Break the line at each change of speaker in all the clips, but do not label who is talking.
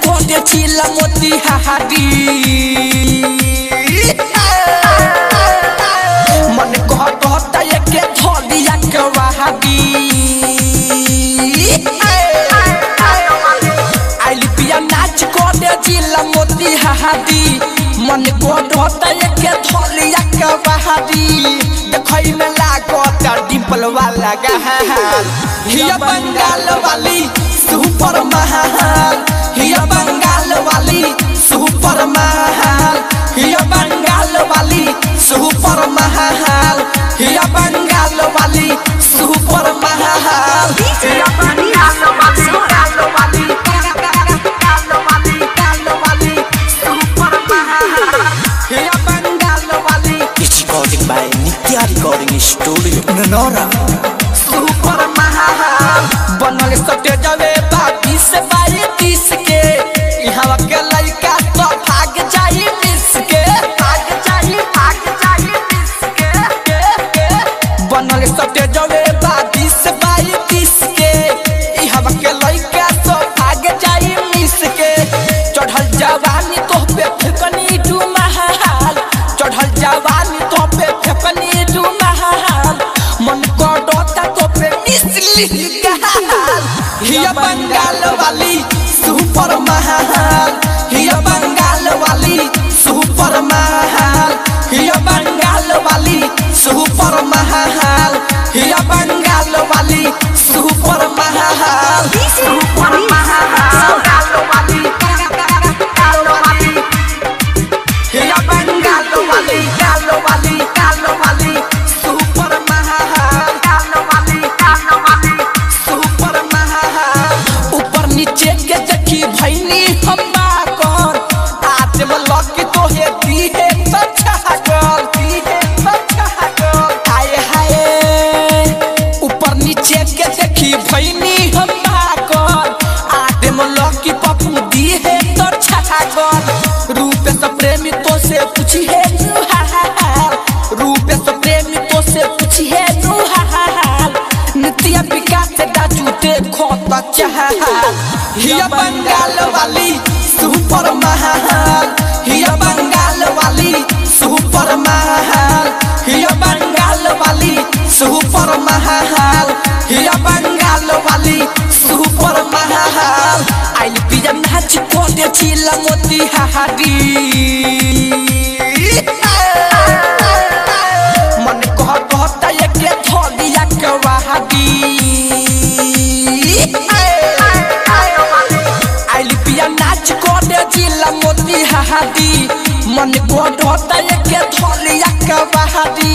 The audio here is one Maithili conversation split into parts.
कोटे चिला मोती हाहारी मन कहता एके धरिया के वहादी आइल पिया नाच कोटे चिला मोती हाहादी मन कहता एके धरिया के वहादी देखई में लागता डिंपल वाला गाल हिया बंगाल वाली सुपर महाल हिया बंगाल वाली सुपर महाल हिया बंगाल वाली सुपर महाल हिया बंगाल वाली सुपर महाल हिया बंगाल वाली वाली वाली वाली सुपर महाल हिया बंगाल वाली।
It's recording by Nitya Recording Studio, Nonora.
Super Mahal बनल सटे जावे बाकी से बाई 30 के इहां के लइका तो भाग जाई मिस के भाग जाई मिस के बनल सटे जावे बाकी से बाई 30 के इहां के लइका तो भाग जाई मिस के चढ़ल जवानी तो पे फेकनी do महाल चढ़ल जवानी तो पे फेकनी do महाल मन करता तो पे मिसली हिया बंगाल वाली सुपर महाल हिया बंगाल वाली सुपर महाल हिया बंगाल वाली सुपर महाल हिया बंगाल वाली सुपर महाल सुपर महाल वाली हिया बंगाल वाली वाली वाली सुपर महाल वाली सुपर महाल ऊपर नीचे के देखी भैनी हम बाकर आज लग तो हे दी है छागल दी है छागल हाय हाय ऊपर नीचे के देखी भैनी हम बाकर आज लग पप्पू दी है तो छागल रूप से प्रेमी तो से पूछी है रूप से प्रेमी तो से पूछी है नित्या विकास दाजू देखो चाहल हिया बंगाल वाली सुपर महाल हिया बंगाल वाली सुपर महाल हिया बंगाल वाली सुपर महाल हिया बंगाल वाली सुपर महाल आइल पिया नाच कोटे चिला मोती हाहारी मन कहता एके धरिया के वहादी आइल पिया नाच कोटे चिला मोती हाहादी मन कहता एके धरिया के वहादी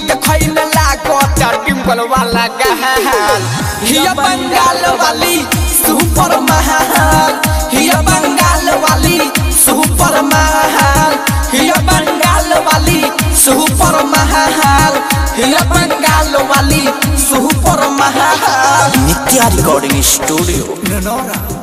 देखई में लागता डिंपल वाला गाल हिया बंगाल वाली सुपर महाल हिया बंगाल वाली सुपर महाल हिया बंगाल वाली सुपर महाल हिया बंगाल वाली super Mahal.
Nitya Recording Studio, Nonora.